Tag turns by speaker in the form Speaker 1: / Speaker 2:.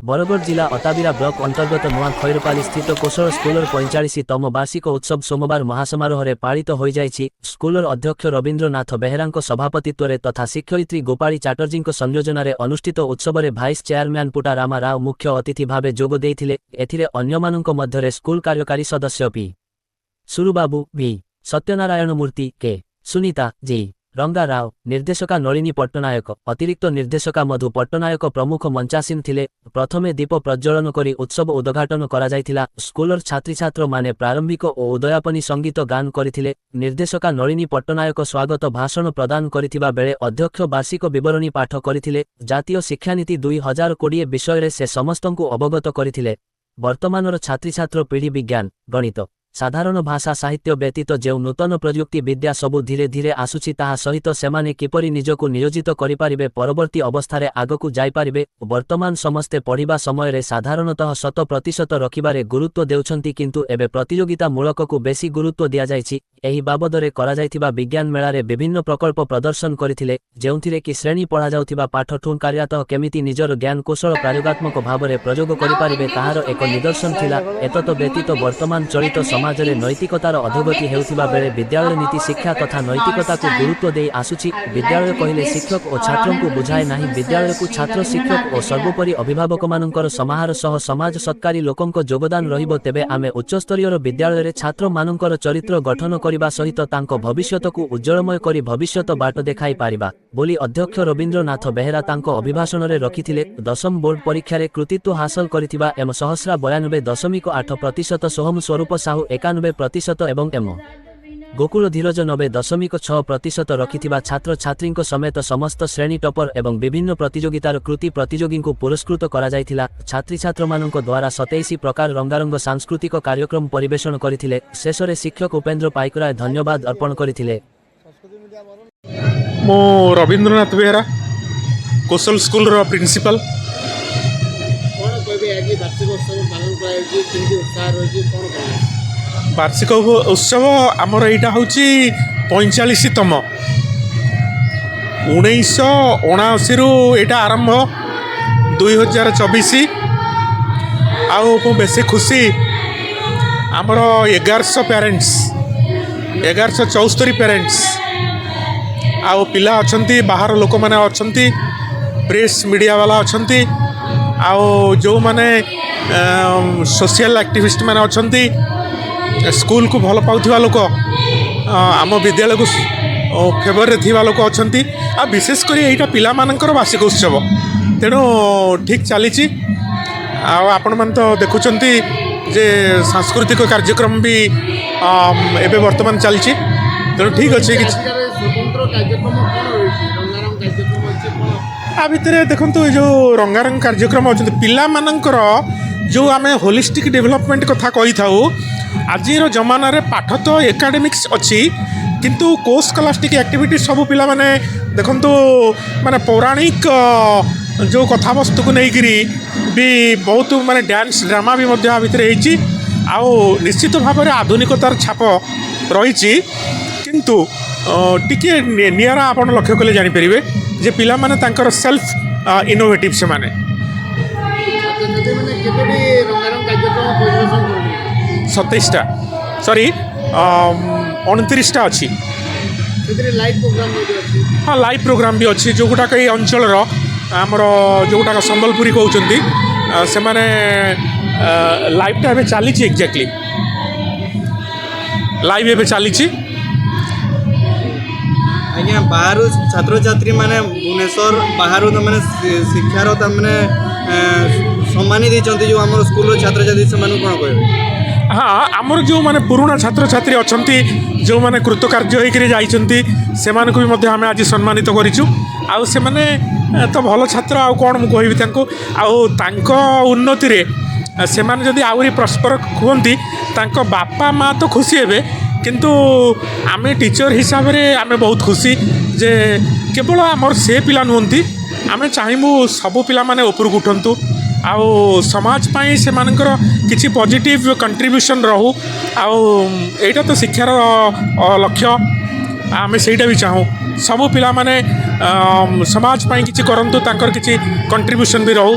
Speaker 1: ବରଗଡ଼ ଜିଲ୍ଲା ଅତାବିରା ବ୍ଲକ ଅନ୍ତର୍ଗତ ନୂଆ ଖଇରପାଲି ସ୍ଥିତ କୋଶଳ ସ୍କୁଲର 45ତମ ବାର୍ଷିକ ଉତ୍ସବ ସୋମବାର ମହାସମାରୋହରେ ପାଳିତ ହୋଇଯାଇଛି। ସ୍କୁଲର ଅଧ୍ୟକ୍ଷ ରବୀନ୍ଦ୍ରନାଥ ବେହେରାଙ୍କ ସଭାପତିତ୍ୱରେ ତଥା ଶିକ୍ଷୟିତ୍ରୀ ଗୋପାଳୀ ଚାଟର୍ଜୀଙ୍କ ସଂଯୋଜନାରେ ଅନୁଷ୍ଠିତ ଉତ୍ସବରେ ଭାଇସ୍ ଚେୟାରମ୍ୟାନ୍ ପୁଟା ରାମା ରାଓ ମୁଖ୍ୟ ଅତିଥି ଭାବେ ଯୋଗ ଦେଇଥିଲେ। ଏଥିରେ ଅନ୍ୟମାନଙ୍କ ମଧ୍ୟରେ ସ୍କୁଲ କାର୍ଯ୍ୟକାରୀ ସଦସ୍ୟ ପି ସୁରୁବାବୁ, ଭି ସତ୍ୟନାରାୟଣ ମୂର୍ତ୍ତି, କେ ସୁନୀତା, ଜି ରଙ୍ଗା ରାଓ, ନିର୍ଦ୍ଦେଶକା ନଳିନୀ ପଟ୍ଟନାୟକ, ଅତିରିକ୍ତ ନିର୍ଦ୍ଦେଶକା ମଧୁ ପଟ୍ଟନାୟକ ପ୍ରମୁଖ ମଞ୍ଚାସୀନ ଥିଲେ। ପ୍ରଥମେ ଦୀପ ପ୍ରଜ୍ୱଳନ କରି ଉତ୍ସବ ଉଦ୍ଘାଟନ କରାଯାଇଥିଲା। ସ୍କୁଲର ଛାତ୍ରୀଛାତ୍ରମାନେ ପ୍ରାରମ୍ଭିକ ଓ ଉଦୟାପନୀ ସଙ୍ଗୀତ ଗାନ କରିଥିଲେ। ନିର୍ଦ୍ଦେଶକା ନଳିନୀ ପଟ୍ଟନାୟକ ସ୍ୱାଗତ ଭାଷଣ ପ୍ରଦାନ କରିଥିବା ବେଳେ ଅଧ୍ୟକ୍ଷ ବାର୍ଷିକ ବିବରଣୀ ପାଠ କରିଥିଲେ। ଜାତୀୟ ଶିକ୍ଷାନୀତି 2020 ବିଷୟରେ ସେ ସମସ୍ତଙ୍କୁ ଅବଗତ କରିଥିଲେ। ବର୍ତ୍ତମାନର ଛାତ୍ରୀଛାତ୍ର ପିଢ଼ି ବିଜ୍ଞାନ, ଗଣିତ, ସାଧାରଣ ଭାଷା ସାହିତ୍ୟ ବ୍ୟତୀତ ଯେଉଁ ନୂତନ ପ୍ରଯୁକ୍ତି ବିଦ୍ୟା ସବୁ ଧୀରେ ଧୀରେ ଆସୁଛି, ତାହା ସହିତ ସେମାନେ କିପରି ନିଜକୁ ନିୟୋଜିତ କରିପାରିବେ, ପରବର୍ତ୍ତୀ ଅବସ୍ଥାରେ ଆଗକୁ ଯାଇପାରିବେ। ବର୍ତ୍ତମାନ ସମସ୍ତେ ପଢ଼ିବା ସମୟରେ ସାଧାରଣତଃ 100% ରଖିବାରେ ଗୁରୁତ୍ୱ ଦେଉଛନ୍ତି, କିନ୍ତୁ ଏବେ ପ୍ରତିଯୋଗିତା ମୂଳକକୁ ବେଶୀ ଗୁରୁତ୍ୱ ଦିଆଯାଇଛି। ଏହି ବାବଦରେ କରାଯାଇଥିବା ବିଜ୍ଞାନ ମେଳାରେ ବିଭିନ୍ନ ପ୍ରକଳ୍ପ ପ୍ରଦର୍ଶନ କରିଥିଲେ, ଯେଉଁଥିରେ କି ଶ୍ରେଣୀ ପଢ଼ାଯାଉଥିବା ପାଠଠୁ କାର୍ଯ୍ୟତଃ କେମିତି ନିଜର ଜ୍ଞାନ କୌଶଳ ପ୍ରାୟୋଗାତ୍ମକ ଭାବରେ ପ୍ରୟୋଗ କରିପାରିବେ, ତାହାର ଏକ ନିଦର୍ଶନ ଥିଲା। ଏତତ ବ୍ୟତୀତ ବର୍ତ୍ତମାନ ଚଳିତ ସମାଜରେ ନୈତିକତାର ଅଧୋଗତି ହେଉଥିବା ବେଳେ ବିଦ୍ୟାଳୟ ନୀତି ଶିକ୍ଷା ତଥା ନୈତିକତାକୁ ଗୁରୁତ୍ୱ ଦେଇ ଆସୁଛି। ବିଦ୍ୟାଳୟ କହିଲେ ଶିକ୍ଷକ ଓ ଛାତ୍ରଙ୍କୁ ବୁଝାଏ ନାହିଁ। ବିଦ୍ୟାଳୟକୁ ଛାତ୍ର, ଶିକ୍ଷକ ଓ ସର୍ବୋପରି ଅଭିଭାବକମାନଙ୍କର ସମାହାର ସହ ସମାଜ ସତ୍କାରୀ ଲୋକଙ୍କ ଯୋଗଦାନ ରହିବ, ତେବେ ଆମେ ଉଚ୍ଚସ୍ତରୀୟର ବିଦ୍ୟାଳୟରେ ଛାତ୍ରମାନଙ୍କର ଚରିତ୍ର ଗଠନ କରିବା ସହିତ ତାଙ୍କ ଭବିଷ୍ୟତକୁ ଉଜ୍ଜଳମୟ କରି ଭବିଷ୍ୟତ ବାଟ ଦେଖାଇ ପାରିବା ବୋଲି ଅଧ୍ୟକ୍ଷ ରବୀନ୍ଦ୍ରନାଥ ବେହେରା ତାଙ୍କ ଅଭିଭାଷଣରେ ରଖିଥିଲେ। ଦଶମ ବୋର୍ଡ ପରୀକ୍ଷାରେ କୃତିତ୍ୱ ହାସଲ କରିଥିବା ଏମ ସହସ୍ରା 92.8%, ସୋହମ ସ୍ୱରୂପ ସାହୁ 91% ଏବଂ ଏମ ଗୋକୁଳ ଧୀରଜ 90.6% ରଖିଥିବା ଛାତ୍ରଛାତ୍ରୀଙ୍କ ସମେତ ସମସ୍ତ ଶ୍ରେଣୀ ଟପର ଏବଂ ବିଭିନ୍ନ ପ୍ରତିଯୋଗିତାର କୃତି ପ୍ରତିଯୋଗୀଙ୍କୁ ପୁରସ୍କୃତ କରାଯାଇଥିଲା। ଛାତ୍ରୀଛାତ୍ରମାନଙ୍କ ଦ୍ୱାରା 27 ପ୍ରକାର ରଙ୍ଗାରଙ୍ଗ ସାଂସ୍କୃତିକ କାର୍ଯ୍ୟକ୍ରମ ପରିବେଷଣ କରିଥିଲେ। ଶେଷରେ ଶିକ୍ଷକ ଉପେନ୍ଦ୍ର ପାଇକରାୟ ଧନ୍ୟବାଦ ଅର୍ପଣ କରିଥିଲେ।
Speaker 2: ମୁଁ ରବୀନ୍ଦ୍ରନାଥ ବେହେରା, କୋଶଲ ସ୍କୁଲର ପ୍ରିନ୍ସିପାଲ।
Speaker 3: କ'ଣ କହିବେ, ଆଜି ବାର୍ଷିକ ଉତ୍ସବ ପାଳନ କରାଯାଉଛି, କେମିତି ଉତ୍ସାହ ରହିଛି, କ'ଣ କହିବେ?
Speaker 2: ବାର୍ଷିକ ଉତ୍ସବ ଆମର ଏଇଟା ହେଉଛି 45ତମ। 1979ରୁ ଏଇଟା ଆରମ୍ଭ, 2024। ଆଉ ମୁଁ ବେଶୀ ଖୁସି, ଆମର 1100 ପ୍ୟାରେଣ୍ଟସ୍, 1174 ପ୍ୟାରେଣ୍ଟସ୍ ଆଉ ପିଲା ଅଛନ୍ତି, ବାହାର ଲୋକମାନେ ଅଛନ୍ତି, ପ୍ରେସ୍ ମିଡ଼ିଆ ବାଲା ଅଛନ୍ତି ଆଉ ଯେଉଁମାନେ ସୋସିଆଲ ଆକ୍ଟିଭିଷ୍ଟ ମାନେ ଅଛନ୍ତି, ସ୍କୁଲକୁ ଭଲ ପାଉଥିବା ଲୋକ, ଆମ ବିଦ୍ୟାଳୟକୁ ଫେଭରରେ ଥିବା ଲୋକ ଅଛନ୍ତି। ଆଉ ବିଶେଷ କରି ଏଇଟା ପିଲାମାନଙ୍କର ବାର୍ଷିକ ଉତ୍ସବ, ତେଣୁ ଠିକ୍ ଚାଲିଛି। ଆଉ ଆପଣମାନେ ତ ଦେଖୁଛନ୍ତି ଯେ ସାଂସ୍କୃତିକ କାର୍ଯ୍ୟକ୍ରମ ବି ଏବେ ବର୍ତ୍ତମାନ ଚାଲିଛି, ତେଣୁ ଠିକ୍ ଅଛି କିଛି।
Speaker 3: ଆଜିକାର ଏ ସ୍ୱତନ୍ତ୍ର କାର୍ଯ୍ୟକ୍ରମ କ'ଣ ରହିଛି? ରଙ୍ଗାରଙ୍ଗ କାର୍ଯ୍ୟକ୍ରମ ଅଛି, କ'ଣ?
Speaker 2: ଆ ଭିତରେ ଦେଖନ୍ତୁ, ଏ ଯେଉଁ ରଙ୍ଗାରଙ୍ଗ କାର୍ଯ୍ୟକ୍ରମ ଅଛନ୍ତି, ପିଲାମାନଙ୍କର ଯେଉଁ ଆମେ ହୋଲିଷ୍ଟିକ୍ ଡେଭଲପମେଣ୍ଟ କଥା କହିଥାଉ, ଆଜିର ଜମାନାରେ ପାଠ ତ ଏକାଡେମିକ୍ସ ଅଛି, କିନ୍ତୁ କୋ ସ୍କଲାଷ୍ଟିକ୍ ଆକ୍ଟିଭିଟି ସବୁ ପିଲାମାନେ ଦେଖନ୍ତୁ, ମାନେ ପୌରାଣିକ ଯେଉଁ କଥାବସ୍ତୁକୁ ନେଇକିରି ବି ବହୁତ ମାନେ ଡ୍ୟାନ୍ସ ଡ୍ରାମା ବି ମଧ୍ୟ ଆ ଭିତରେ ହେଇଛି। ଆଉ ନିଶ୍ଚିତ ଭାବରେ ଆଧୁନିକତାର ଛାପ ରହିଛି, କିନ୍ତୁ ଟିକିଏ ନିଆରା ଆପଣ ଲକ୍ଷ୍ୟ କଲେ ଜାଣିପାରିବେ ଯେ ପିଲାମାନେ ତାଙ୍କର ସେଲ୍ଫ ଇନୋଭେଟିଭ୍ ସେମାନେ।
Speaker 3: ଛାତ୍ରଛାତ୍ରୀମାନେ କେତୋଟି ରଙ୍ଗାରଙ୍ଗ କାର୍ଯ୍ୟକ୍ରମ ପରିବେଷଣ କରୁଛନ୍ତି?
Speaker 2: 27ଟା, ସରି, 29ଟା ଅଛି।
Speaker 3: ସେଥିରେ ଲାଇଭ୍ ପ୍ରୋଗ୍ରାମ ମଧ୍ୟ ଅଛି?
Speaker 2: ହଁ, ଲାଇଭ୍ ପ୍ରୋଗ୍ରାମ୍ ବି ଅଛି। ଯେଉଁଗୁଡ଼ାକ ଏଇ ଅଞ୍ଚଳର ଆମର ଯେଉଁଗୁଡ଼ାକ ସମ୍ବଲପୁରୀ କହୁଛନ୍ତି, ସେମାନେ ଲାଇଭ୍ଟା ଏବେ ଚାଲିଛି, ଏକ୍ଜାକ୍ଟଲି ଲାଇଭ୍ ଏବେ ଚାଲିଛି।
Speaker 4: ଆଜ୍ଞା, ବାହାରୁ ଛାତ୍ରଛାତ୍ରୀ ମାନେ ଭୁବନେଶ୍ୱର ବାହାରୁ ତାମାନେ ଶିକ୍ଷାର ତାମାନେ ସମ୍ମାନୀ ଦେଇଛନ୍ତି ଯେଉଁ ଆମର ସ୍କୁଲର ଛାତ୍ରଛାତ୍ରୀ, ସେମାନଙ୍କୁ କ'ଣ କହିବେ?
Speaker 2: ହଁ, ଆମର ଯେଉଁମାନେ ପୁରୁଣା ଛାତ୍ରଛାତ୍ରୀ ଅଛନ୍ତି, ଯେଉଁମାନେ କୃତକାର୍ଯ୍ୟ ହେଇକରି ଯାଇଛନ୍ତି, ସେମାନଙ୍କୁ ବି ମଧ୍ୟ ଆମେ ଆଜି ସମ୍ମାନିତ କରିଛୁ। ଆଉ ସେମାନେ ତ ଭଲ ଛାତ୍ର, ଆଉ କ'ଣ ମୁଁ କହିବି ତାଙ୍କୁ? ଆଉ ତାଙ୍କ ଉନ୍ନତିରେ ସେମାନେ ଯଦି ଆହୁରି ପ୍ରସ୍ପର ହୁଅନ୍ତି, ତାଙ୍କ ବାପା ମା ତ ଖୁସି ହେବେ, କିନ୍ତୁ ଆମେ ଟିଚର ହିସାବରେ ଆମେ ବହୁତ ଖୁସି ଯେ କେବଳ ଆମର ସେ ପିଲା ନୁହନ୍ତି, ଆମେ ଚାହିଁବୁ ସବୁ ପିଲାମାନେ ଉପରକୁ ଉଠନ୍ତୁ ଆଉ ସମାଜ ପାଇଁ ସେମାନଙ୍କର କିଛି ପଜିଟିଭ୍ କଣ୍ଟ୍ରିବ୍ୟୁସନ୍ ରହୁ। ଆଉ ଏଇଟା ତ ଶିକ୍ଷାର ଲକ୍ଷ୍ୟ। ଆମେ ସେଇଟା ବି ଚାହୁଁ, ସବୁ ପିଲାମାନେ ସମାଜ ପାଇଁ କିଛି କରନ୍ତୁ, ତାଙ୍କର କିଛି କଣ୍ଟ୍ରିବ୍ୟୁସନ୍ ବି ରହୁ।